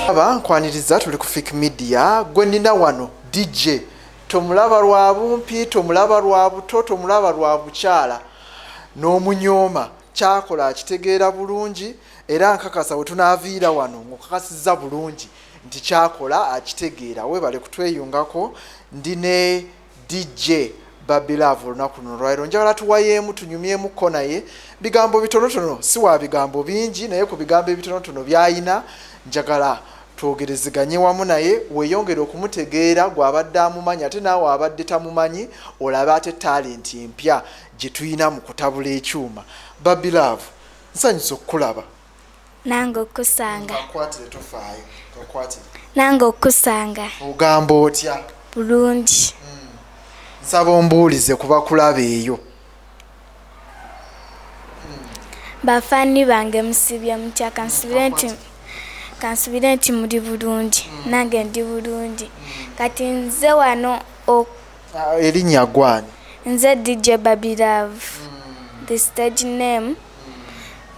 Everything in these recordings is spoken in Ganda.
Aba nkwaniriza, tuli ku Fik Media. Gwe nina wano DJ, tomulaba lwa bumpi, tomulaba lwa buto, tomulaba lwa bukyala n'omunyooma. Kyakola akitegeera bulungi, era nkakasa we tunaaviira wano ng'okakasizza bulungi nti kyakola akitegeera. Weebale kutweyungako. Ndi ne DJ Babilove olunaku luno lwaliro. Njagala tuwayeemu, tunyumyemuko naye bigambo bitonotono, si wa bigambo bingi, naye ku bigambo ebitonotono byayina njagala twogerezeganye wamu naye, weeyongere okumutegeera gw'abadde amumanyi, ate naawe abadde tamumanyi olabe ate talenti empya gye tuyina mu kutabula ekyuma. Babilove, nsanyusa okukulaba. Nange okukusanga. Kakwatire, tofaayo, kakwatire. Nange okukusanga. Ogamba otya? Bulungi. Nsaba ombuulize kuba kulaba eyo. Bafaani bange, musibye mutya? Kansubire nti muli bulungi. Nange ndi bulungi. Kati nze wano Ah, erinnya gwani? Nze DJ Babilove, the stage name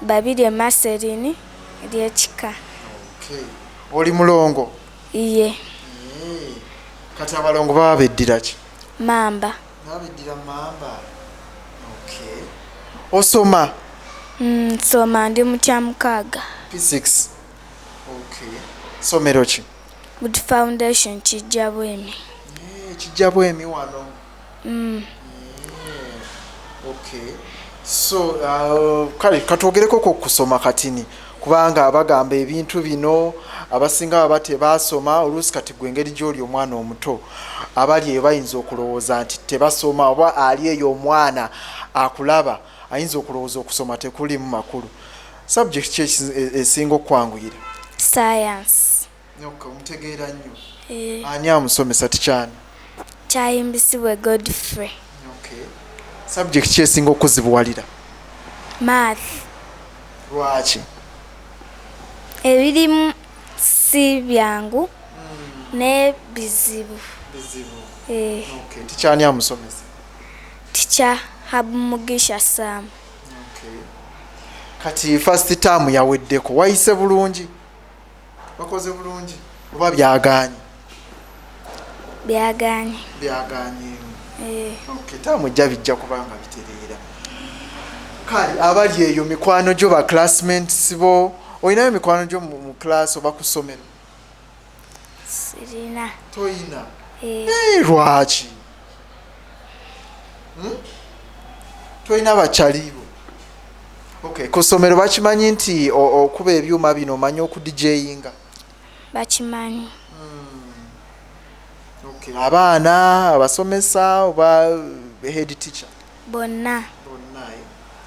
Babirye Maserini lyekika. Okay. Oli mulongo? Iye. Kati abalongo baba beddira ki? Mamba. Baba beddira mamba. Okay. Osoma? Nsoma, ndi mu kyamukaaga. P6. Okay. Somero ki? Good Foundation, Kijja Bwemi. Kijja Bwemi wano. Okay. So kale katwogereko ku kusoma katini, kubanga bagamba ebintu bino abasinga baba tebasoma oluusi. Kati gwe engeri gy'oli omwana omuto, abali eyo bayinza okulowooza nti tebasoma, oba ali eyo omwana akulaba ayinza okulowooza okusoma tekulimu makulu. Subject ki esinga okwanguyira? Science. Okay, omutegeera nnyo? Eh. Ani amusomesa, tikyani? Kyayimbisibwe Godfrey. Okay. Subject ki esinga okuzibuwalira? Math. Lwaki? Ebirimu si byangu ne bizibu. Bizibu. Eh. Okay. Tikyani amusomesa? Teacher Habumugisha Sam. Okay. Kati first term yaweddeko, wayise bulungi, bakoze bulungi oba byagaanye? Byagaanye. Byagaanyeemu? Eh. Okay, term ejja bijja kubanga bitereera. Kale abali eyo mikwano gyo, ba classmates bo, olinayo mikwano gyo mu class oba ku ssomero? Sirina. Toyina? Eh. Eh, lwaki? Tolina bakyalibo? Okay, ku ssomero bakimanyi nti okuba ebyuma bino omanyi okudijeyinga? Bakimanyi. Okay. Abaana, abasomesa oba head teacher? Bonna. Bonna, eh?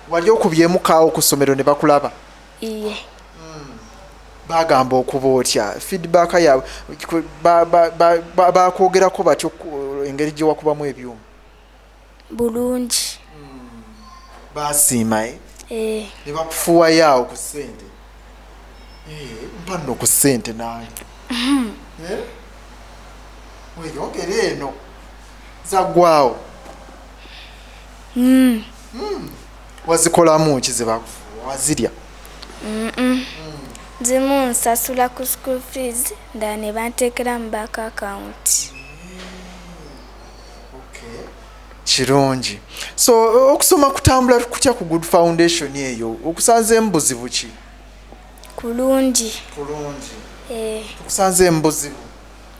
Wali okubyemu kaawo ku ssomero ne bakulaba? Iye. Bagamba okuba otya? Feedback yaabwe, bakwogerako batyo engeri gye wakubamu ebyuma? Bulungi. Basiima, eh? Eh. Ne bakufuwayo awo ku ssente? Eh, mpa nno ku ssente nange. Eh? Weyongere eno zaggwawo. Wazikolamu ki ze bakufuwa? Wazirya? Zimu nsasula ku school fees, ndala ne banteekera mu bank account. Kirungi. So okusoma kutambula kutya ku Good Foundation eyo? Okusanzeemu buzibu ki? Kulungi. Kulungi? Eh. Okusanzeemu buzibu?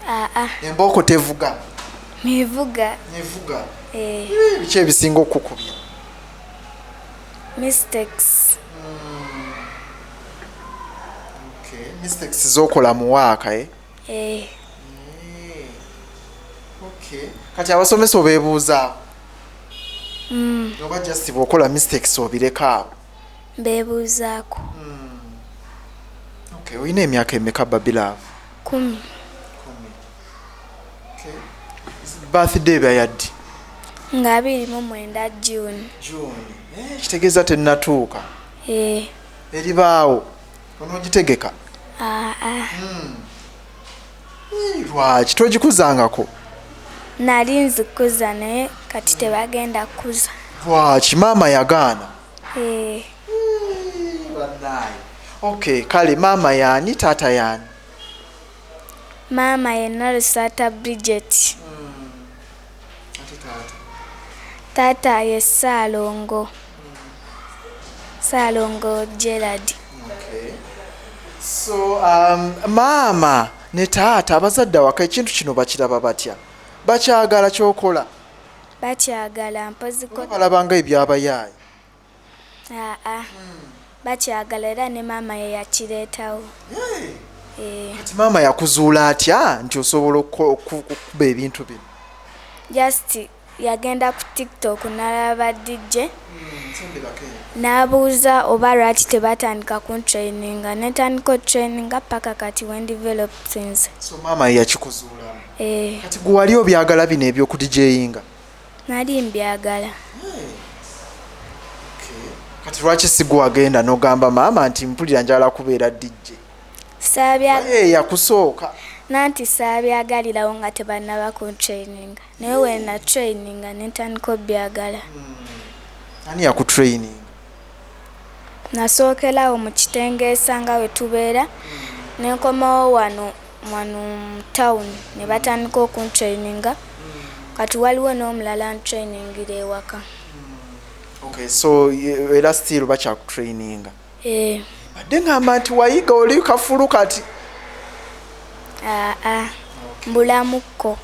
Aa. Embooko tevuga? Mivuga. Evuga? Eh. Eh, biki ebisinga okukubya? Mistakes. Okay. Mistakes zokola mu waaka, eh? Eh. Okay. Kati abasomesa obeebuuzaako oba just bw'okola mistakes obireka awo? Mbeebuuzaako. Okay. Olina emyaka emeka, Babilove? 10. Okay. Birthday bayaddi? Nga 29 June. June. Eh, kitegeeza tennatuuka. Eh. Eribaawo onoogitegeka? Aa. Eh, lwaki togikuzangako? Nali nzikuza, naye kati tebagenda kukuza. Lwaki, maama yagaana? Eh. Bannaaye. Okay, kale maama yaani, taata yaani? Maama ye Nalusaata Bridget. Ate taata? Taata ye Ssaalongo. Ssaalongo Gerald. Okay. So maama ne taata, abazadde awaka, ekintu kino bakiraba batya? Bakyagala kyokola? Bakyagala, mpoziko. Balabanga ebyabayaayi? Aa, bakyagala, era ne maama ye yakireetawo. Eh. Kati maama yakuzuula atya nti osobola okukuba ebintu bino? Just yagenda ku TikTok n'alaba DJ, n'abuuza oba lwaki tebatandika kuntraininga, netandika otraininga paka kati when developings. So maama ye yakikuzuulamu? Eh. Kati gwe wali obyagala bino ebyokudijeyinga? Nali mbyagala. Kati lwaki si gwe wagenda n'ogamba maama nti mpulira njagala kubeera DJ? Saabya. Ye yakusooka. Nanti saabyagalirawo nga tebannaba kuntraininga, naye wena traininga nentandika obyagala. Ani yakutraininga? Nasookerawo mu Kitengeesa nga we tubeera, nenkomawo wano wano mu town ne batandika okuntraininga. Kati waliwo n'omulala ntrainingira ewaka. Okay, so era still bakyakutraininga? Eh. Badde ngamba nti wayiga, oli kafulu kati. Aa, mbulamukko.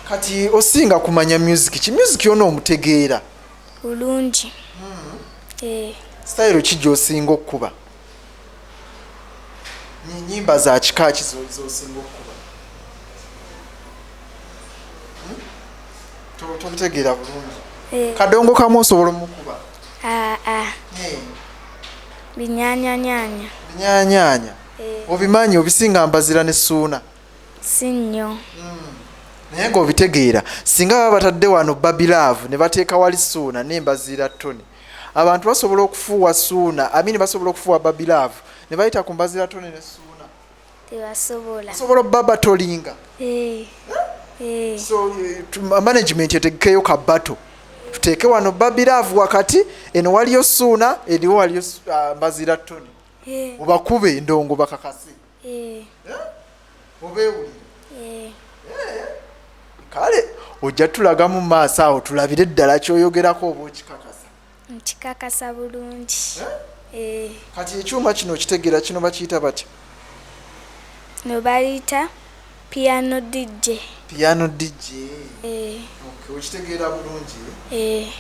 Kati osinga kumanya music ki? Music yona omutegeera? Bulungi. Eh. Style ki gy'osinga okukuba? Nyimba za kika ki z'osinga okukuba? Hmm? Tobitegeera bulungi? Eh. Kadongo kamu osobola omukuba? Aa, binyanyanyanya. Binyanyanya? Eh. Obimanyi obisinga Mbazira ne Suuna? Si nnyo. Naye ng'obitegeera, singa baba batadde wano Babilove ne bateeka wali Suuna n'Embaziira Tony, abantu basobola okufuuwa Suuna, amini, basobola okufuuwa Babilove ne bayita ku Mbazira Tony ne Suuna? Tebasobola. Basobola obabatolinga? Eh. Eh. So management etegekeyo ka battle, tuteeke wano Babilove wakati, eno waliyo Suuna, eriwo waliyo Mbazira Tony. Eh. Obakube endongo bakakase. Eh. Obeewulire? Eh. Kale ojja tulagamu mu maaso awo tulabire ddala kyoyogerako oba okikakasa. Nkikakasa bulungi. Eh. Kati ekyuma kino okitegeera? Kino bakiyita batya? No baliyita piano DJ. Piano DJ? Eh. Okay, okitegeera bulungi? Eh.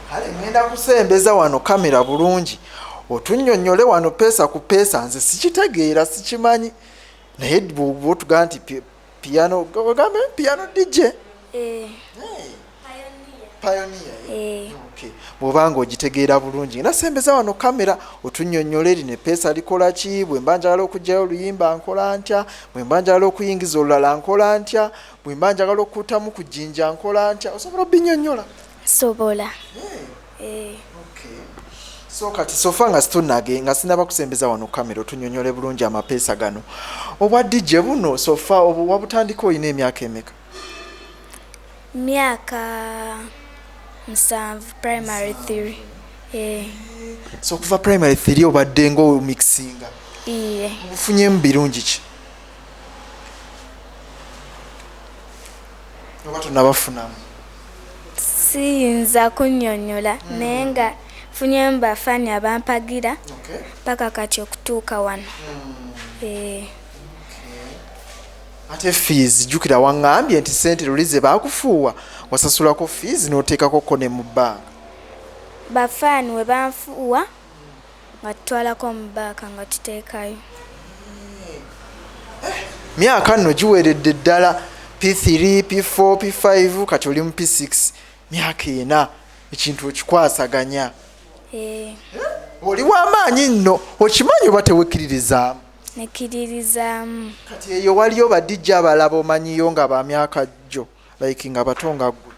Kale ngenda kusembeza wano kamera bulungi otunnyonnyole wano peesa ku peesa. Nze sikitegeera, sikimanyi, naye bwotugamba nti piano, ogambe piano DJ? Eh. Pioneer, eh? Eh. Okay. Bw'obanga ogitegeera bulungi, nasembeza wano kamera otunnyonnyola erino epeesa likola ki. Bwe mba njagala okuggyayo oluyimba nkola ntya? Bwe mba njagala okuyingiza olulala nkola ntya? Bwe mba njagala okutamu ku jjinja nkola ntya? Osobola obinnyonnyola? Nsobola. Eh. Okay. So kati so far nga situnage, nga sinaba kusembeza wano kamera otunyonyole bulungi amapeesa gano, obwa DJ buno so far obu wabutandika olina emyaka emeka? Myaka 7, primary 3. Eh. So okuva primary 3 obadde nga omixinga? Iye. Obufunyemu birungi ki oba tonabafunamu? Siyinza kunnyonnyola, naye nga nfunyemu bafaani abampagira paka kati okutuuka wano. Eh. Ate fees, jjukira waŋŋambye nti sente luli ze baakufuuwa wasasulako fees n'oteekako ko ne mu bbanka. Bafaani we banfuuwa nga tutwalako mu baaka nga tuteekayo. Myaka nno giweredde ddala, P3, P4, P5, kati oli mu P6, myaka 4, ekintu okikwasaganya? Eh. Oli w'amaanyi nno, okimanyi oba tewekkiririzaamu? Nekkiririzaamu. Kati eyo waliyo ba DJ abalala omanyiyo nga ba myaka gyo, like nga bato nga ggwe?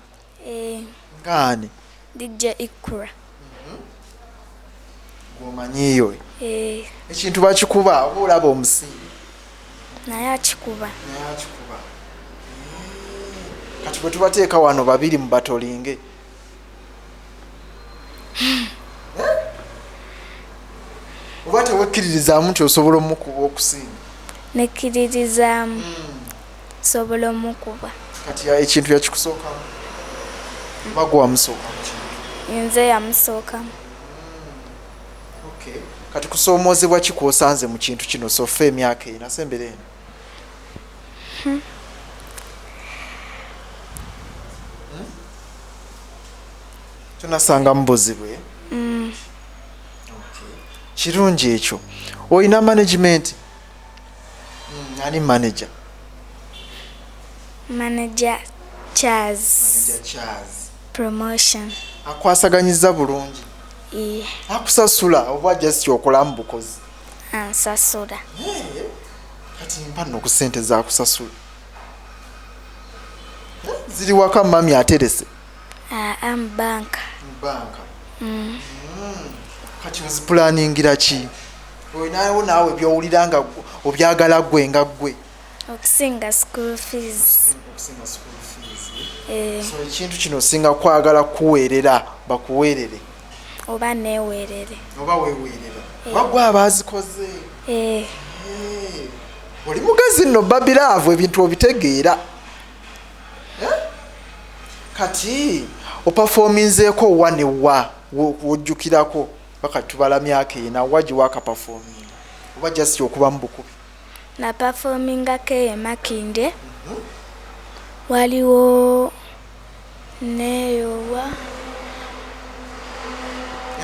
Eh. Ngaani? DJ Ikura. Gwomanyiyo? Eh. Ekintu bakikuba oba olaba omusingi? Naye akikuba. Naye akikuba. Kati bwe tubateeka wano babiri mu batolinge, eh? Oba tewekkiririzaamu nti osobola omukuba okusinga? Nekkiririzaamu, sobola omukuba. Kati ekintu yakikusookamu oba gwe wamusooka mu kintu? Nze yamusookamu. Okay. Kati kusoomoozebwa ki kwosanze mu kintu kino sofa emyaka ena sembera eno? Tonasangamu buzibu, eh? Okay. Kirungi ekyo. Olina management? Ani manager? Manager Charles. Manager Charles. Promotion. Akwasaganyiza bulungi? Iye. Akusasula oba just okolamu bukozi? Ansasula. Kati mpa nno ku ssente zakusasula. Ziri waka mami aterese? Aa, mu banka. Mu banka. Kati ozipulaningira ki? Olinawo naawe byowulira nga obyagala ggwe nga ggwe? Okusinga school fees. Okusinga school fees. Eh. So ekintu kino osinga kwagala kuweerera, bakuweerere? Oba neeweerere. Oba weeweerera. Oba gwe abaazikoze? Eh. Oli mugezi nno Babilaavu, ebintu obitegeera. Kati opafominzeeko wa ne wa wojjukirako paka tubala myaka ena, wa gye wakapafominga oba just okuba mu bukubi? Napafomingako e Makindye. Waliwo neeyo wa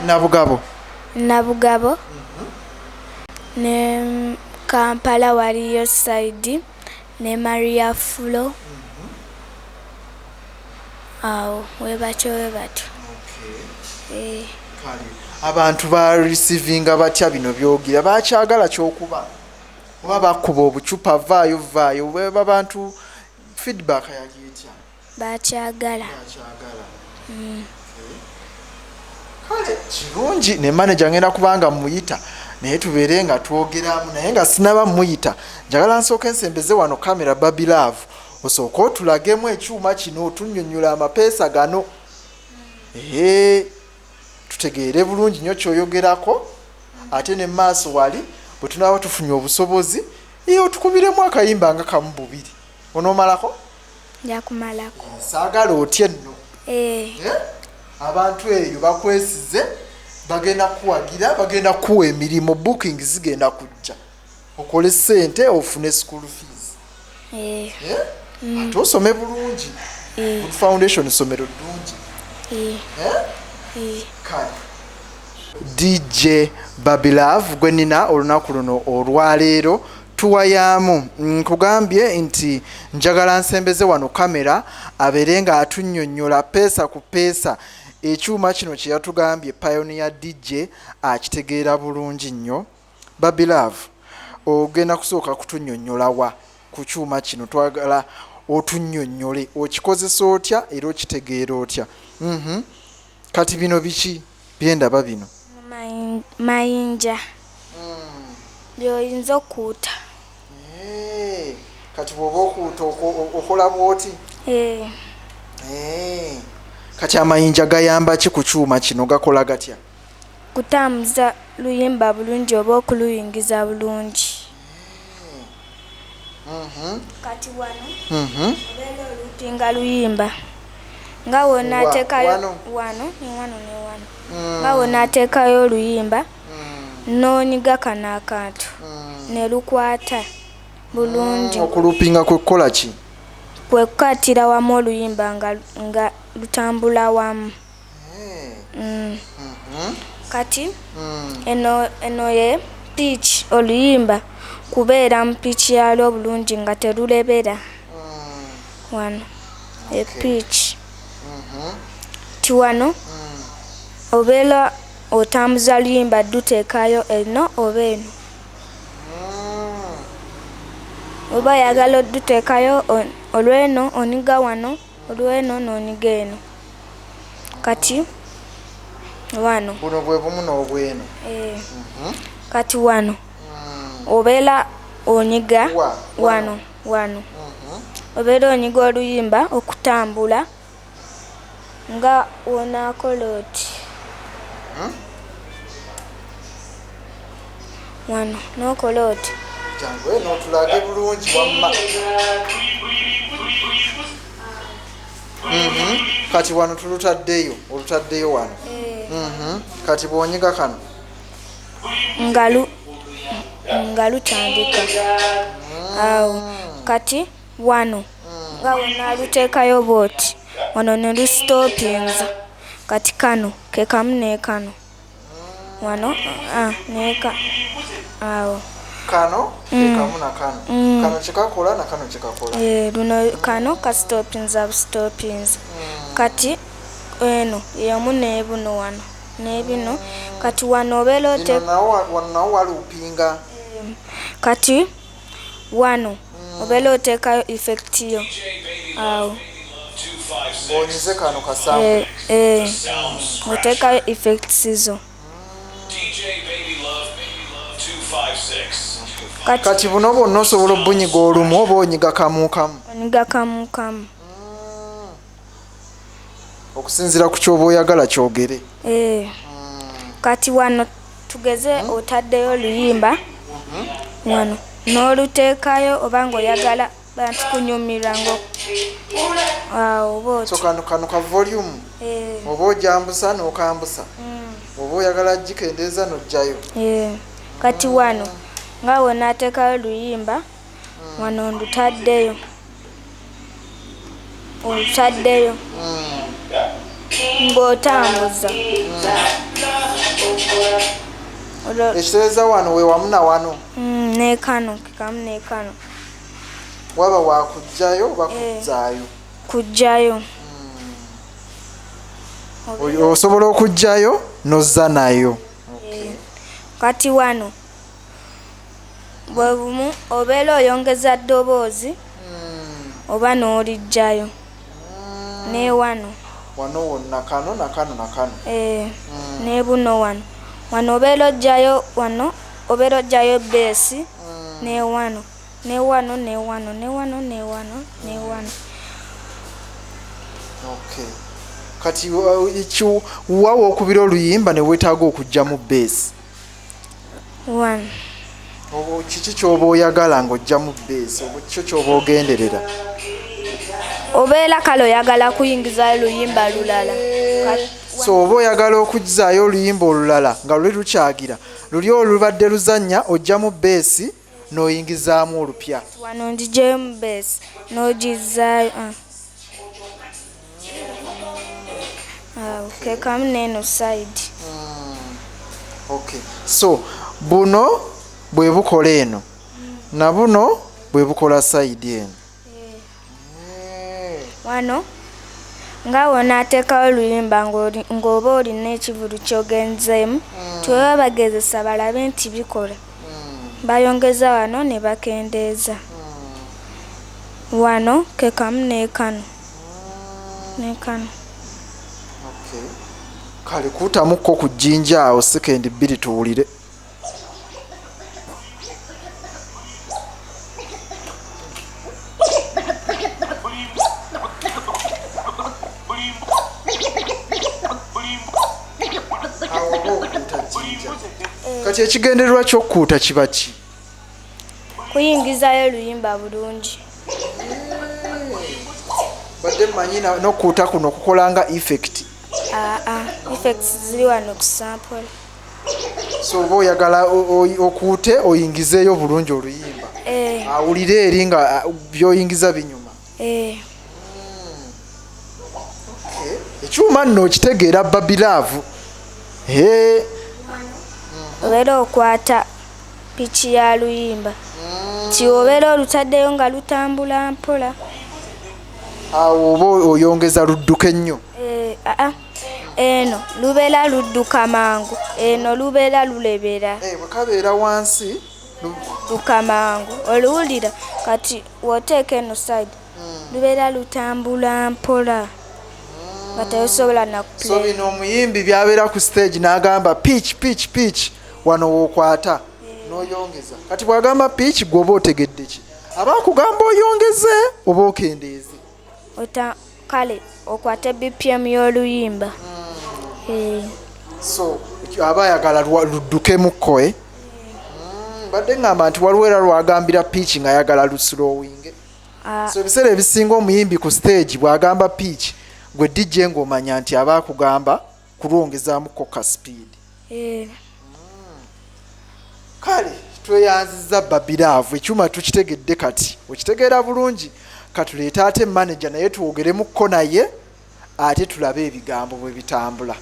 Nabugabo. Nabugabo. Ne Kampala waliyo Saidi ne Maria Fulo. Awo webatyo webatyo. Okay. Kale abantu ba receivinga batya bino byogira? Bakyagala kyokuba oba bakuba obucupa vaayo vaayo? Bweba bantu feedback yali etya? Bakyagala. Bakyagala. Kale kirungi. Ne manager ngenda kubanga muyita naye tubeere nga twogeramu, naye nga sinaba muyita njagala nsooke nsembeze wano kamera. Babilaavu, osooke otulagemu ekyuma kino, otunnyonnyola amapeesa gano. Ee, tutegeere bulungi nnyo kyoyogerako, ate ne maaso wali bwe tunaaba tufunye obusobozi, iye otukubiremu akayimba nga kamu bubiri. Onoomalako? Nja kumalako. Saagala otye nno. Eh. Eh? Abantu eyo bakwesize, bagenda kukuwagira, bagenda kukuwa emirimu, booking zigenda kujja, okole ssente ofune school fees. Eh. Eh? Ate osome bulungi. Eh. Good Foundation ssomero ddungi. Eh. Eh? Eh. Kale DJ Babilove gwe nina olunaku luno olwaleero tuwayaamu. Nkugambye nti njagala nsembeze wano kamera abeere nga atunnyonnyola peesa ku peesa ekyuma kino kye yatugambye Pioneer DJ akitegeera bulungi nnyo. Babilove, ogenda kusooka kutunnyonnyola wa ku kyuma kino? Twagala otunnyonnyole okikozesa otya era okitegeera otya. Kati bino biki byendaba bino? Mayinja byoyinza okuuta. Kati bw'oba okuuta okola bw'oti? Eh. Kati amayinja gayamba ki ku kyuma kino, gakola gatya? Kutambuza luyimba bulungi oba okuluyingiza bulungi. Kati wano obeera olutinga luyimba nga wonaateekayo Wano? Wano ne wano ne wano, nga wonaateekayo oluyimba n'onyiga kano akantu ne lukwata bulungi. Okulupinga kwe kukola ki? Kwe kukwatira wamu oluyimba nga lutambula wamu. Kati eno ye pitch, oluyimba kubeera mu pitch yalwo bulungi nga terulebera. Wano e pitch ti wano obeera otambuza luyimba duteekayo eno oba eno, oba oyagala oduteekayo olweno oniga wano, olweno n'oniga eno. Kati wano Buno bwe bumu n'obweno. Eh. Kati wano obeera onyiga Wa? Wano wano obeera onyiga oluyimba okutambula nga wonaakola oti wano n'okola oti. Jangu eno otulage bulungi wamma. Kati wano tulutaddeyo, olutaddeyo wano. Kati bw'onyiga kano nga lutandika awo. Kati wano nga wonaaluteekayo bwoti, wano ne lusitopinza. Kati kano ke kamu ne kano wano neka awo. Kano ke kamu na kano. Kano kyekakola na kano kyekakola. Luno kano kasitopinza busitopinza. Kati eno yemu n'ebuno wano n'ebino. Kati wano obeera wano nawo waluupinga. Kati wano obeera oteekayo effect yo awo. Onyize kano kasambu. Oteekayo effects zo. Kati buno bwonna osobola obunyiga olumu oba onyiga kamu kamu? Onyiga kamu kamu. Okusinziira ku ky'oba oyagala kyogere. Kati wano tugeze otaddeyo oluyimba wano n'oluteekayo oba ng'oyagala bantu kunyumirwa awo bw'oti. So kano ka volume. Oba ojambusa n'okambusa. Oba oyagala gikendeeza n'ojjayo. Kati wano nga wonaateekayo oluyimba wano ndutaddeyo. Olutaddeyo ng'otambuza. Ekitegeeza wano we wamu na wano. Ne kano kamu ne kano. Waba wakujjayo oba kuzzaayo? Kujjayo. Osobola okujjayo n'ozza nayo. Kati wano bwe bumu obeera oyongeza ddoboozi oba n'oliggyayo. Ne wano. Wano wonna kano na kano na kano. Ne buno wano. Wano obeera oggyayo wano, obeera oggyayo beesi ne wano. Ne wano, ne wano, ne wano, ne wano, ne wano. Okay. Kati wawa okubira oluyimba ne weetaaga okuggyamu beesi. Wano. Kiki ky'oba oyagala ng'oggyamu beesi oba kiki ky'oba ogenderera? Obeera kale oyagala kuyingiza luyimba lulala. So oba oyagala okuzzaayo oluyimba olulala nga luli lukyagira, luli olubadde luzannya oggyamu beesi n'oyingizaamu olupya. Wano ngiggyeyo beesi n'ogizzaayo. Awo ke kamu n'eno side. Okay. So buno bwe bukola eno na buno bwe bukola side eno. Wano nga wonaateekawo oluyimba ng'oba olina ekivvulu ky'ogenzeemu, tewaba bagezesa balabe nti bikola. Bayongeza wano ne bakendeeza. Wano ke kamu ne kano. Ne kano. Okay. Kale kuutamukko ku jjinja awo sekendi 2 tuwulire. Kati ekigendererwa ky'okukuuta kiba ki? Kuyingizayo oluyimba bulungi. Badde mmanyi n'okukuuta kuno kukola nga effect. Effects ziri wano ku sample. So oba oyagala okuute oyingizeeyo bulungi oluyimba. Awulire eri nga by'oyingiza binyuma. Ekyuma nno okitegeera Babilaavu. Obeera okwata piki ya luyimba. Ti obeera olutaddeyo nga lutambula mpola. Awo oba oyongeza ludduka ennyo. Eno lubeera ludduka mangu, eno lubeera lulebera. Bwe kabeera wansi ludduka mangu, oluwulira kati w'oteeka eno side lubeera lutambula mpola. Nga terusobola na kuplay. So bino omuyimbi by'abeera ku stage n'agamba pitch pitch pitch, wano w'okwata n'oyongeza. Kati bw'agamba pitch gwe oba otegedde ki? Aba akugamba oyongeze oba okendeeze? Kale okwate BPM y'oluyimba. So aba ayagala luddukemukko. Mbadde ngamba nti waliwo era lwagambira pitch ng'ayagala luslowinge. Ah, So ebiseera ebisinga omuyimbi ku stage bw'agamba pitch, gwe DJ ng'omanya nti aba akugamba kulwongezaamuko ka speed. Eh, Kale tweyanziza Babiraavu, ekyuma tukitegedde kati okitegeera bulungi. Katuleete ate manager naye twogeremukko naye ate tulabe ebigambo bwe bitambula.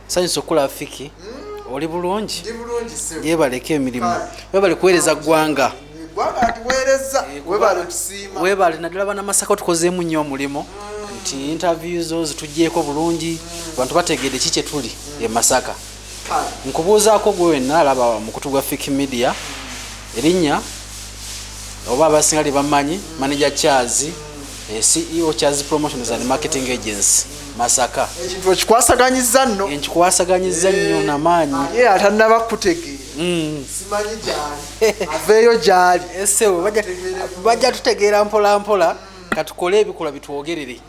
Sanyusa okulaba Fiki, oli bulungi? Ndi bulungi ssebo. Yebaleko emirimu, webale kuweereza ggwanga. Eggwanga ntiweereza, webale tusiima. Webale naddala Banamasaka, tukozeemu nnyo omulimu nti interview zo zitugyeko bulungi, abantu bategedde ki kye tuli e Masaka. Kale. Nkubuuzaako gwe wenna alaba mukutu gwa Fiki Media, erinnya oba abasinga lyebamanyi, manager Charles, CEO Charles Promotions and Marketing Agency Masaka. Ekintu okikwasaganyiza nno. Nkikwasaganyiza nnyo namaanyi. Ye atannaba kutegeera simanyi gyali, aveeyo gyali. Esebo bajja tutegeera mpola mpola, katukole ebikolwa bitwogerere,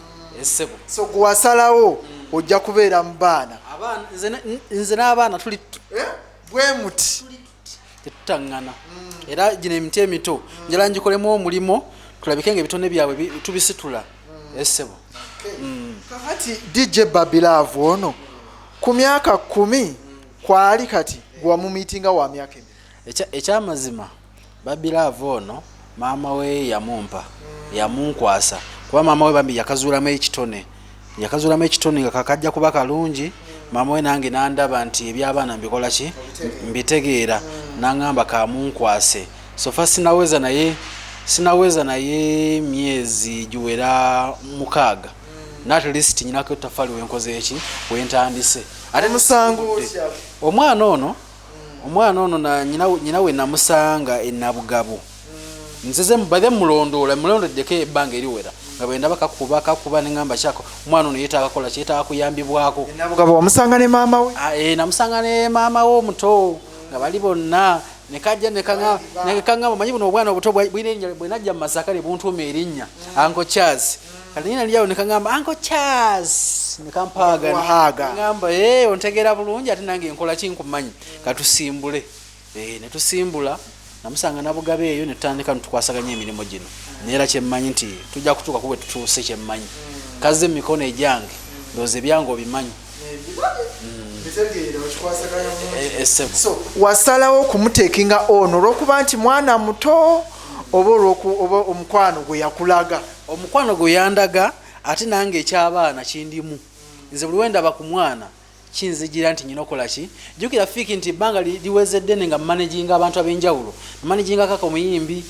esebo. So gwe wasalawo ojja kubeera mu baana? Abaana, nze n'abaana tuli Eh? Bwe muti. Tetutaŋŋana, era gino emiti emito njala ngikolemu omulimu tulabike nga ebitone byabwe tubisitula, esebo. Kakati DJ Babilaavu ono ku myaka 10 kwali, kati gwewamumiitinga wa myaka emeka? Ekyamazima Babilaavu ono maama we yamumpa, yamunkwasa, kuba maama we bambi yakazuulamu ekitone, yakazuulamu ekitone nga kakajja kuba kalungi. Maama we nange nandaba nti ebyabaana mbikola ki, mbitegeera, naŋŋamba kamunkwase. Sofa sinaweza naye myezi giwera 6, at least nyinako ettaffaali wenkoze eki, wentandise. Ate Omusango otya? Omwana ono na nyina we namusanga enabugabo, nzize bathe mulondoola, mulondoddeko ebbanga eriwera nga bwe ndaba kakuba kakuba, neŋŋamba kyako omwana ono yeetaaga kola kyetaaga kuyambibwako. Nabugabo wamusanga ne maama we? Ah, namusanga ne maama we omuto nga bali bonna, nekajja nekaŋŋamba, manyi buno obwana obuto bulina erinnya, bwe najja mu Masaka ne buntuuma erinnya Uncle Charles. Kati nina lyawo nekaŋŋamba Uncle Charles, nekampaaga. Wahaaga. Ŋŋamba, ontegeera bulungi, ate nange nkola ki nkumanyi, katusimbule. Netusimbula, namusanga Nabugabe eyo, netutandika netukwasaganya emirimu gino. Naye era kyemmanyi nti tujja kutuuka ku bwe tutuuse, kyemmanyi kazze mu mikono egyange, ndowooza ebyange obimanyi. Esebo. So wasalawo okumuteekinga ono olwokuba nti mwana muto oba oba omukwano gwe yakulaga? Omukwano gwe yandaga, ate nange ekyabaana kindimu. Nze buli wendaba ku mwana kinzigira nti nyina okola ki. Jjukira Fiiki nti ebbanga liweze ddene nga managinga abantu ab'enjawulo, managinga kaka omuyimbi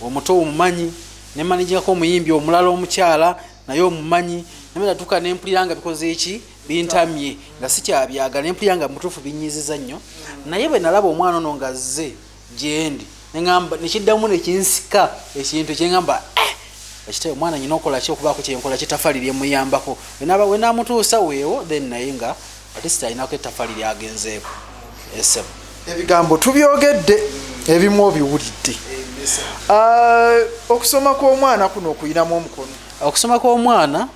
omuto omumanyi, ne managingako omuyimbi omulala omukyala naye omumanyi, natuuka nempulira nga bikoze eki, bintamye, nga sikyabyagala, nempulira nga mutuufu binyiziza nnyo. Naye bwe nalaba omwana ono nga azze gyendi, neŋŋamba nekiddamu nekinsika ekintu kyeŋŋamba, ekitebe omwana nyina okola ki, okubaako kyenkola kitafali lyemuyambako wenamutuusa weewo, then naye nga at least alinako ettafali lyagenzeeko, esebo. Ebigambo tubyogedde, ebimu obiwulidde. Okusoma kw'omwana kuno okuyinamu omukono? Okusoma kw'omwana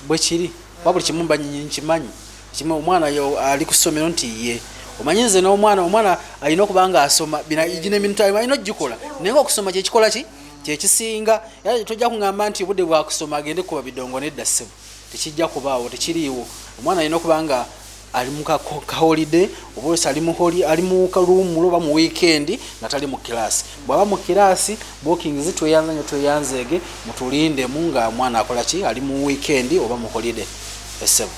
bwe kiri, kuba buli kimu mba nkimanyi. Kimu omwana yo ali ku ssomero nti ye omanyi nze n'omwana, omwana alina okuba nga asoma gino emirimu alina ogikola, naye nga okusoma kyekikola ki kyekisinga. Era tojja kuŋŋamba nti obudde bwakusoma agende kuba bidongo, nedda ssebo, tekijja kubaawo, tekiriiwo. Omwana alina okuba nga ali mu ka holiday, oba oluusi ali mu kaluwummulo oba mu weekend nga tali mu kilaasi. Bw'aba mu kilaasi, bookings tweyanza nnyo, tweyanzeege, mutulindemu nga omwana akola ki, ali mu weekend oba mu holiday, essebo.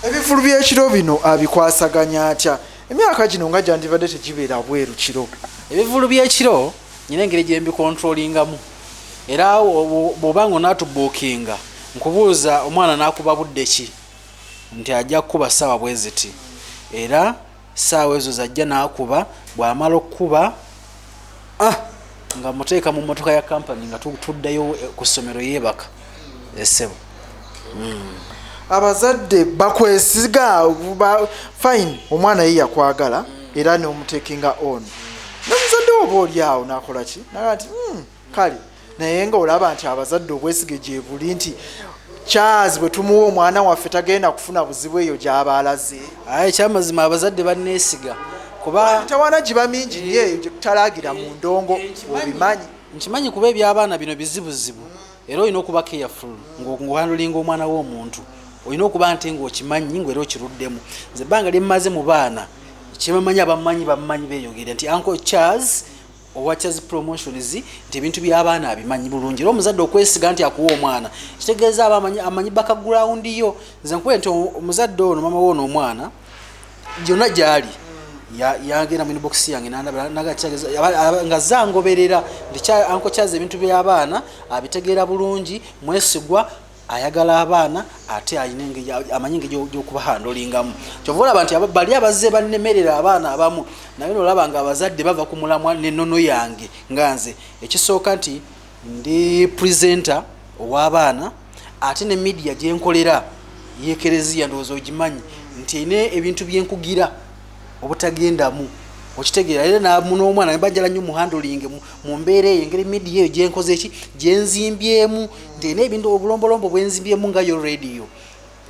Ebivulu by'ekiro bino abikwasaganya atya? Emyaka gino nga gyandibadde tegibeera bweru kiro. Ebivulu by'ekiro nyina engeri gye mbikontrolingamu, era bw'oba nga onaatubuukinga, nkubuuza omwana n'akuba budde ki, nti ajja kukuba ssaawa bwe ziti, era ssaawa ezo zajja n'akuba. Bw'amala okukuba, nga muteeka mu mmotoka ya kampani nga tuddayo ku ssomero, yeebaka, essebo. Abazadde bakwesiga fine, omwana ye yakwagala era n'omutekinga on, nomuzadde we oba oli awo nakola ki, naga nti kale, naye nga olaba nti abazadde obwesige gye buli nti Charles bwe tumuwa omwana waffe tagenda kufuna buzibu eyo gy'aba alaze? Aye ekyamazima abazadde banneesiga. Kuba Tawaana giba mingi nnyo eyo gyetutalagira mu ndongo, obimanyi. Nkimanyi, kuba ebyabaana bino bizibuzibu, era olina okuba careful ng'ohandlinga omwana w'omuntu. Olina okuba nti ng'okimanyi, ngaera okiruddemu. Nze ebbanga lyemmaze mu baana, kyebamanyi, abamanyi bamanyi, beeyogera nti Uncle Charles owa Charles Promotions, nti ebintu by'abaana abimanyi bulungi. Era omuzadde okwesiga nti akuwa omwana, kitegeeza aba amanyi background yo. Nze nkuwe nti omuzadde ono, mama woono omwana, gyonna gyali yagenda mu inbox yange nandaba, nga zangoberera nti Uncle Charles ebintu by'abaana abitegeera bulungi, mwesigwa, ayagala abaana, ate alina engeri, amanyi engeri gy'okubahandlingamu. Kyova olaba nti bali abazze bannemerera abaana abamu, naye nolaba nga abazadde bava ku mulamwa n'ennono yange. Nga nze ekisooka nti ndi presenter ow'abaana, ate ne media gyenkolera yekereziya, ndowooza ogimanyi nti erina ebintu byenkugira obutagendamu, okitegeera? Era n'omwana bajala nnyo muhandlinge mu mbeera eyo, engeri media eyo gyenkoze ki, gyenzimbyemu, nti erina ebintu, obulombolombo bwenzimbyemu, nga yo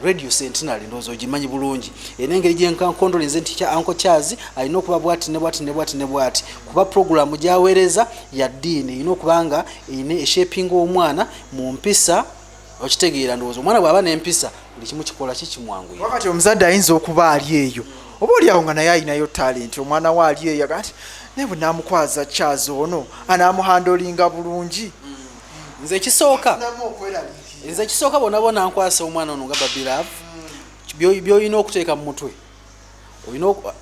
Radio Centenary, ndowooza ogimanyi bulungi, erina engeri gyenkondolinze nti Uncle Charles alina okuba bwati ne bwati ne bwati ne bwati, kuba programu gyaweereza ya ddiini, erina okuba nga erina eshapinga omwana mu mpisa, okitegeera? Ndowooza omwana bw'aba n'empisa, buli kimu kikola ki, kimwanguya. Wakati omuzadde ayinza okuba ali eyo, oba oliawo nga naye alinayo talent, omwana we ali eyo aga nti naye bwe naamukwaza Charles ono anaamuhandlinga bulungi. Nze ekisooka Namu okweraliikirira. Nze ekisooka, bonna bona nkwasa omwana ono nga Baby Love, byolina okuteeka mu mutwe,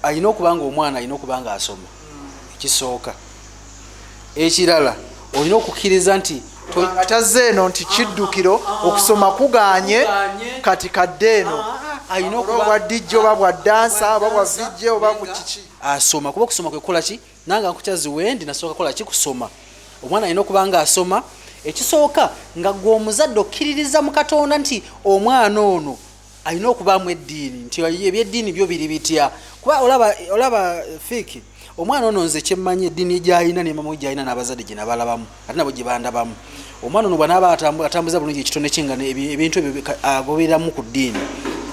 alina okuba nga omwana alina okuba nga asoma, ekisooka. Ekirala, olina okukkiriza nti Nga tazze eno nti kiddukiro, okusoma kuganye, Kuganye. kati kadde eno Alina oba okuba bwa DJ oba bwa dancer oba bwa VJ oba ku kiki. Asoma, kuba okusoma kwekukola ki, nange nkukyazi wendi nasooka kola ki, kusoma. Omwana alina okuba nga asoma, ekisooka, nga gwe omuzadde okkiririza mu Katonda nti omwana ono alina okubaamu eddiini, nti ebyeddiini byo biri bitya, kuba olaba fiiki omwana ono, nze kyemmanyi, eddiini gyalina ne mama we gyalina n'abazadde gye nabalabamu, ate nabo gye bandabamu. Omwana ono bw'anaaba atambuza bulungi ekitone kye, nga ebintu ebyo agobereramu ku ddiini,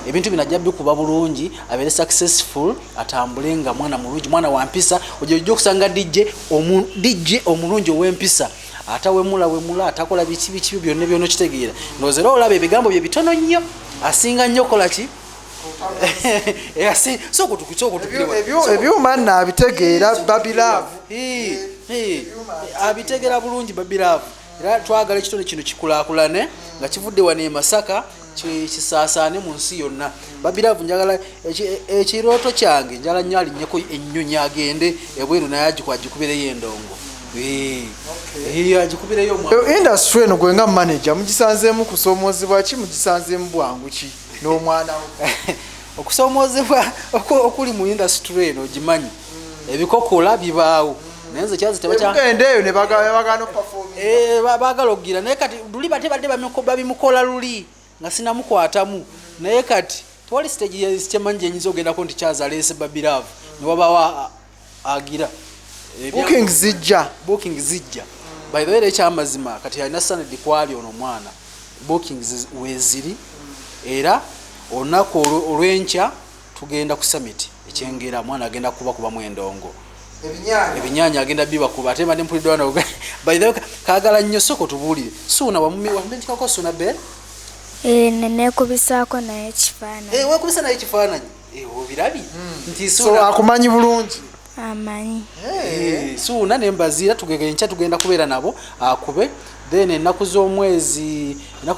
ebintu bino ajja bikuba bulungi, abeere successful, atambule nga mwana mulungi, mwana wa mpisa. Ojja okusanga DJ DJ omulungi ow'empisa, atawemula wemula, atakola biki biki byonna byonna, okitegeera? Ndowooza era olaba ebigambo bye bitono nnyo, asinga nnyo kola ki. Sooka otukire. Ebyuma nno abitegeera Baby Love. Abitegeera bulungi Baby Love. Era twagala ekitone kino kikulaakulane nga kivudde wano e Masaka, kisaasaane mu nsi yonna. Baby Love, njagala ekirooto kyange, njagala nnyo alinnyeko ennyonyi agende ebweru, naye agikubireyo endongo. Agikubireyo omwana. Industry eno, gwe nga manager, mugisanzeemu kusoomozebwa ki? Mugisanzeemu bwangu ki n'omwana we? Okusoomozebwa okuli mu industry eno ogimanyi, ebikokola bibaawo, naye nze kyazi tebakya Mugenda eyo ne bagaana okuperforminga. Baagala okugira, naye kati luli bate badde babimukola luli nga sinamukwatamu, naye kati tewali stage kyemanyi gyenyinza ogendako nti kyazaleese Baby Love newabaawo agira. Booking zijja. Booking zijja. By the way, era ekyamazima, kati alina sanedi kwali ono omwana, bookings weeziri, era olunaku olw'enkya tugenda ku summit ekyengera, omwana agenda kubakubamu endongo. Ebinyaanya. Ebinyaanya agenda bibakuba. Ate mbadde mpulidde wano, by the way, kaagala nnyo. Sooka otubuulire, Suuna wamumentikako Suuna Bel? Nenekubisaako naye ekifaananyi. Wekubisa naye ekifaananyi. Obirabye nti So Suuna akumanyi bulungi. Amanyi. Suuna nembaziira, tugege enkya tugenda kubeera nabo akube. Then ennaku z'omwezi nga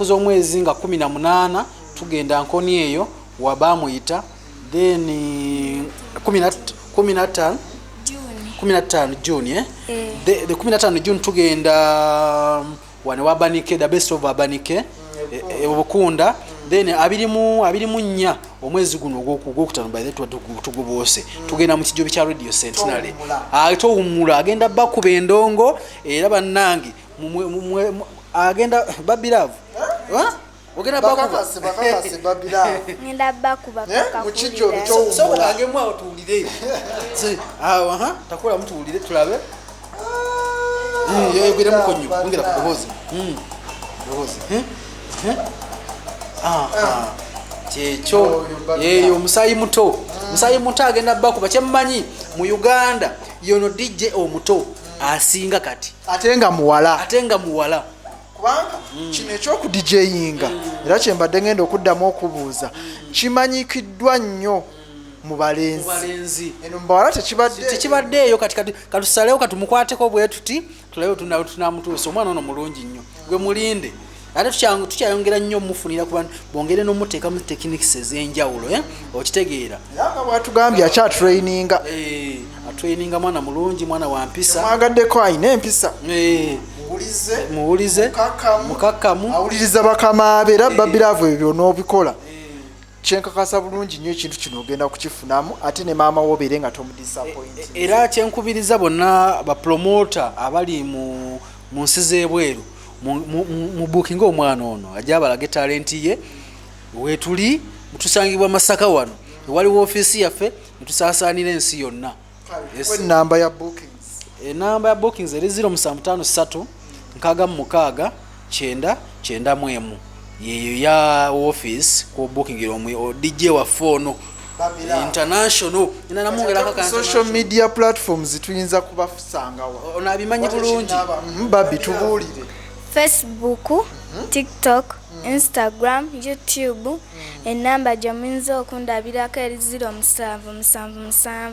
18 tugenda Nkoni eyo wabamuyita. Then 15. June. 15 June, eh? Eh. The 15 June tugenda wane wabanike, the best of Abanike, Obukunda. Then 24 omwezi guno ogwokutaano, by the way, tugubuuse, tugenda mu kijobi kya Radio Centenary. Towummula. Ah, towummula, agenda bakuba endongo. Era bannange, agenda Baby Love ogenda bakuba. Bakakase, bakakase, Baby Love. Ngenda bakuba paka Mu kijjo kuwulira. bitowu. Sooka kangemu awo tuwulire. Awo, aha, takolamu, tuwulire tulabe. Yogeremuko nnyo, ongera ku ddoboozi. Ddoboozi. Eh? Eh? Aha. Kyekyo. Oyo Baby Yeyo Love. omusaayi muto. Musaayi muto agenda bakuba. Kyemmanyi mu Uganda yono DJ omuto asinga kati, ate nga muwala. Ate nga muwala. Kubanga kino ekyokudijeyinga, era kyembadde ngenda okuddamu okubuuza, kimanyikiddwa nnyo mu mu balenzi, balenzi. Eno mu bawala tekibadde. Tekibaddeeyo. Kati kati katusalewo, katumukwateko bwe tuti, tulabe tunamutuusa. Omwana ono mulungi nnyo, gwe mulinde. Ate tukyayongera nnyo omufunira ku bantu bongere n'omuteekamu techniques ez'enjawulo, eh? Okitegeera? Era nga bwatugambye akyatraininga. Atraininga. Mwana mulungi, mwana wa mpisa. Mwagaddeko ayina empisa. Muwulize. Muwulize. Mukakkamu. Mukakkamu. Awuliriza bakama be. Era Babiraavu ebyo n'obikola, kyenkakasa bulungi nnyo ekintu kino ogenda kukifunamu, ate ne maama wo obeere nga tomudisappoint. Era kyenkubiriza bonna bapromota abali mu nsi z'ebweru, mu bookinga omwana ono ajja abalage talenti ye. Wetuli tusangibwa Masaka, wano ewaliwo ofiisi yaffe, netusaasaanira ensi yonna. Yes. Enamba ya bookings? Enamba ya bookings eri 0753 66 90 91. Yeyo ya office kwobukingira DJ waffe ono. Babiraavu. International Ku social media platforms tuyinza kubasangawa? Ono abimanyi bulungi. Babi, tubuulire. Facebook, TikTok, Instagram, YouTube. Enamba gye muyinza okundabirako eri 0777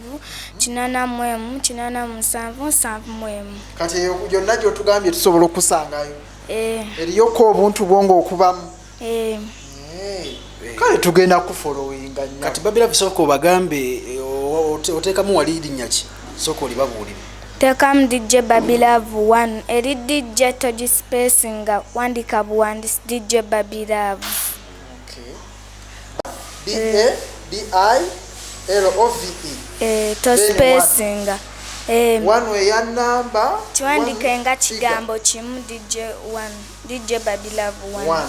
81 87 71. Kati eyo yonna gyotugambye tusobola okusangayo? Eh. Eriyoko obuntu bwo ngaokubamu? Eh. Kale tugenda kufollowinga nnyo. Kati Babiraavu, sooka obagambe, oteekamu wali linnya ki? Sooka olibabuulire. Teekamu DJ Babilove 1. Eri DJ togispace, nga wandika buwandisi DJ Babilove. B A B I L O V E. Eh, tospacinga. Eh, One eya namba. Kiwandike nga one kigambo kimu, DJ 1, DJ Babilove 1. One,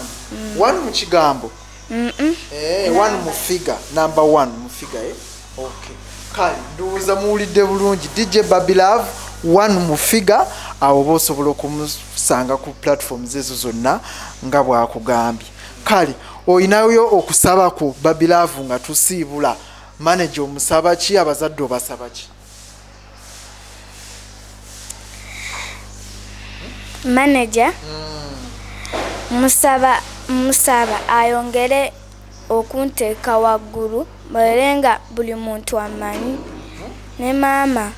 one mu kigambo? Eh, one mu figure, number one mu figure, eh? Okay, kale ndowooza muwulidde bulungi. DJ Babilove one mu figure, awo oba osobola okumusanga ku platforms ezo zonna nga bwakugambye. Kale oyinayo okusaba ku Babilove nga tusiibula? Manager omusaba ki? Abazadde obasaba ki? Manager musaba ayongere okunteeka waggulu, mbeere nga buli muntu amanyi, ne maama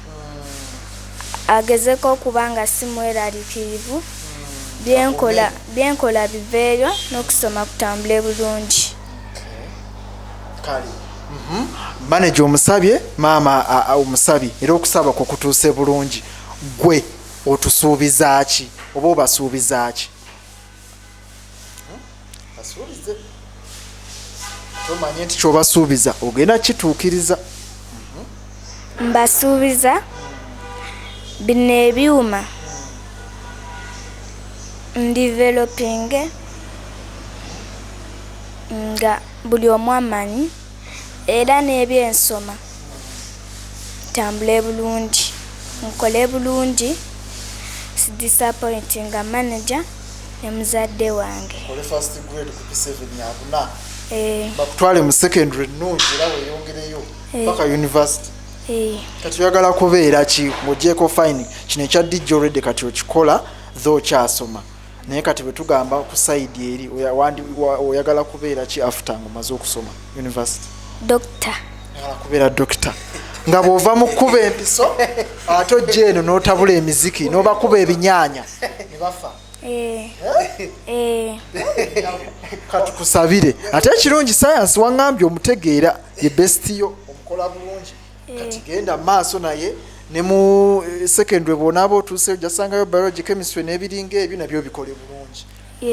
agezeko okuba nga si mweraliikirivu, byenkola biveeyo n'okusoma kutambule bulungi. Kale. Manager omusabye, maama omusabye, era okusaba kwe kutuuse bulungi. Gwe otusuubiza ki oba obasuubiza ki? Basuubize, tomanye nti kyobasuubiza ogenda kituukiriza. Mbasuubiza bino ebyuma ndevelopinge nga buli omu amanyi, era n'ebyensoma tambule bulungi, nkole bulungi, sidisappointinga manager ne muzadde wange. Okole first grade ku P7 yabuna. Eh. Bakutwale mu secondary ennungi, era weeyongereyo paka university. Eh. Kati oyagala kubeera ki ng'ogyeko fine kino ekya DJ? Already kati okikola, tho okyasoma, naye kati bwe tugamba ku side eri oyagala kubeera ki after ng'omaze okusoma university? Doctor. Oyagala kubeera dokita, nga bw'ova mu kkuba empiso ate ojja eno n'otabula emiziki n'obakuba ebinyaanya ne bafa. Eh. Eh. Katukusabire. Ate ekirungi science waŋŋambye omutegeera, ye best yo, omukola bulungi. Kati genda mu maaso naye ne mu secondary bw'onaaba otuuseyo ojjasangayo biology, chemistry n'ebiringa ebyo, nabyo bikole bulungi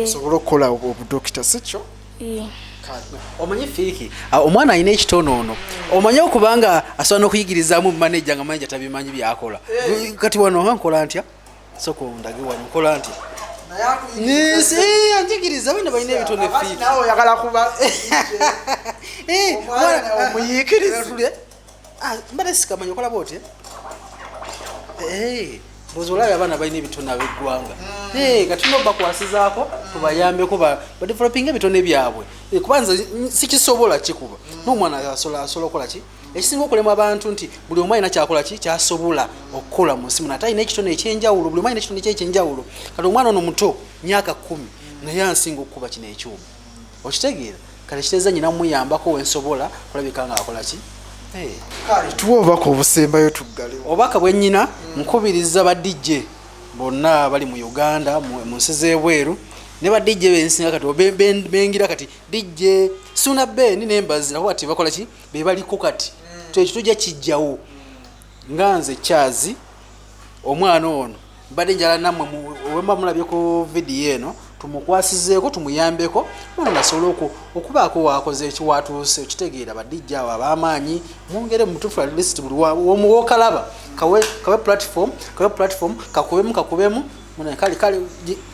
osobole okukola obudokita, si kyo? Eh. Kale. Omanyi Fiiki, omwana alina ekitono ono, omanyi okubanga asobola n'okuyigirizaamu manager nga manager tabimanyi byakola. Kati wano nga nkola ntya? Sooka ondage wano nkola ntya. Naye akuyigiriza? Anjigiriza. Abaana balina ebitone, Ate Fiiki. naawe oyagala kuba omwana omuyiikirize. Mbadde sikamanyi okola bwoti. Ndowooza olabye abaana balina ebitone ab'eggwanga. Kati tulina obakwasizaako, tubayambeko badevelopinga ebitone byabwe. Kuba nze sikisobola kikuba n'omwana asobola okukola ki. Ekisinga okulema abantu nti buli omu alina kyakola ki kyasobola okukola mu nsi muno, ate alina ekitone ekyenjawulo. Buli omu alina ekitone kye ekyenjawulo. Kati omwana ono muto, myaka 10, naye ansinga okukuba kino ekyuma, okitegeera? Kati kitegeeza nyina muyambako wensobola kulabika nga akola ki. Kale tuwe obubaka obusembayo tuggalewo. Obubaka bwe nnyina, nkubiriza ba DJ bonna bali mu Uganda, mu nsi z'ebweru, ne ba DJ bensinga kati bengira kati DJ Suna Ben n'Embazira, kuba kati bakola ki, be baliko kati. Ekyo tujja kijjawo. Nga nze Kyazi, omwana ono mbadde njala nammwe wemba mulabye ku vidiyo eno, tumukwasizeeko, tumuyambeko ono nasobole okubaako wakoze ekiwatuuse, okitegeera? Ba DJ abo ab'amaanyi mwongere mutuufu, at least buli wokalaba kawe platform, kawe platform, kakubemu, kakubemu. Muna, kale kale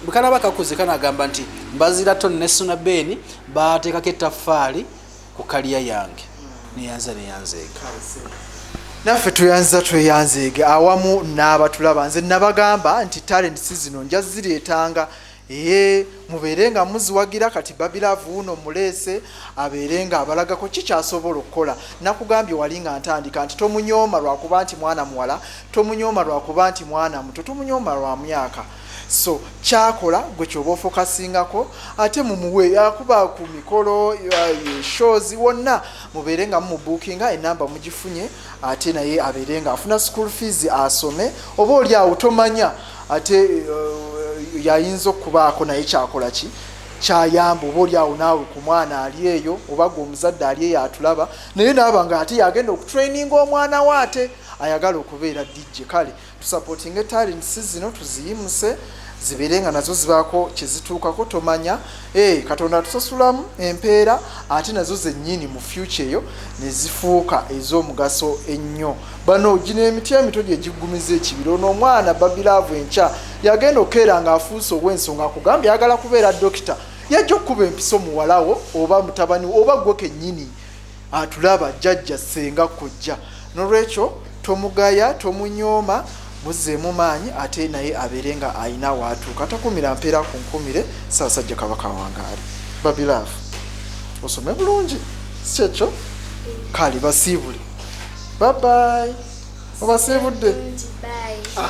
bwe kanaba kakuze kanagamba nti Mbazira Tony ne Suna Ben bateekako ettaffaali ku career yange. Neyanza, neyanzeega. Naffe tweyanziza, tweyanzeege awamu n'abatulaba. Nze nabagamba nti talents zino nja zireetanga, ee, mubeere nga muziwagira. Kati Babilove wuno muleese abeere nga abalagako ki kyasobola okukola. Nakugambye wali nga ntandika nti tomunyooma lwakuba nti mwana muwala, tomunyooma lwakuba nti mwana muto, tomunyooma lwa myaka. So kyakola gwe kyoba ofocusingako, ate mumuwe akuba ku mikolo, shows wonna, mubeere nga mumubookinga. Enamba mugifunye, ate naye abeere nga afuna school fees asome. Oba oli awo tomanya, ate yayinza okubaako naye kyakola ki kyayamba oba oli awo naawe ku mwana ali eyo, oba gwe omuzadde ali eyo atulaba, naye naaba nga ate yagenda okutraininga omwana we ate ayagala okubeera DJ. Kale tusupportinge talents zino, tuziyimuse, zibeere nga nazo zibaako kyezituukako. Tomanya, Katonda atusasulamu empeera, ate nazo zennyini mu future eyo ne zifuuka ez'omugaso ennyo. Bano gino emiti emito gye giggumiza ekibira. Ono omwana Babilove enkya yagenda okukeera ng'afuuse ow'ensonga, akugambye ayagala kubeera dokita, yajja okukuba empiso muwalawo oba mutabani oba gwe kennyini atulaba, jjajja, ssenga, kojja. Nolwekyo tomugaya, tomunyooma, muzzeemu maanyi, ate naye abeere nga ayina waatuuka. Takumira mpeera ku nkumire. Ssaabasajja Kabaka wangaali. Babilove, osome bulungi, si kyekyo? Kale basiibule, bye bye, obasiibudde. Bye. Ah.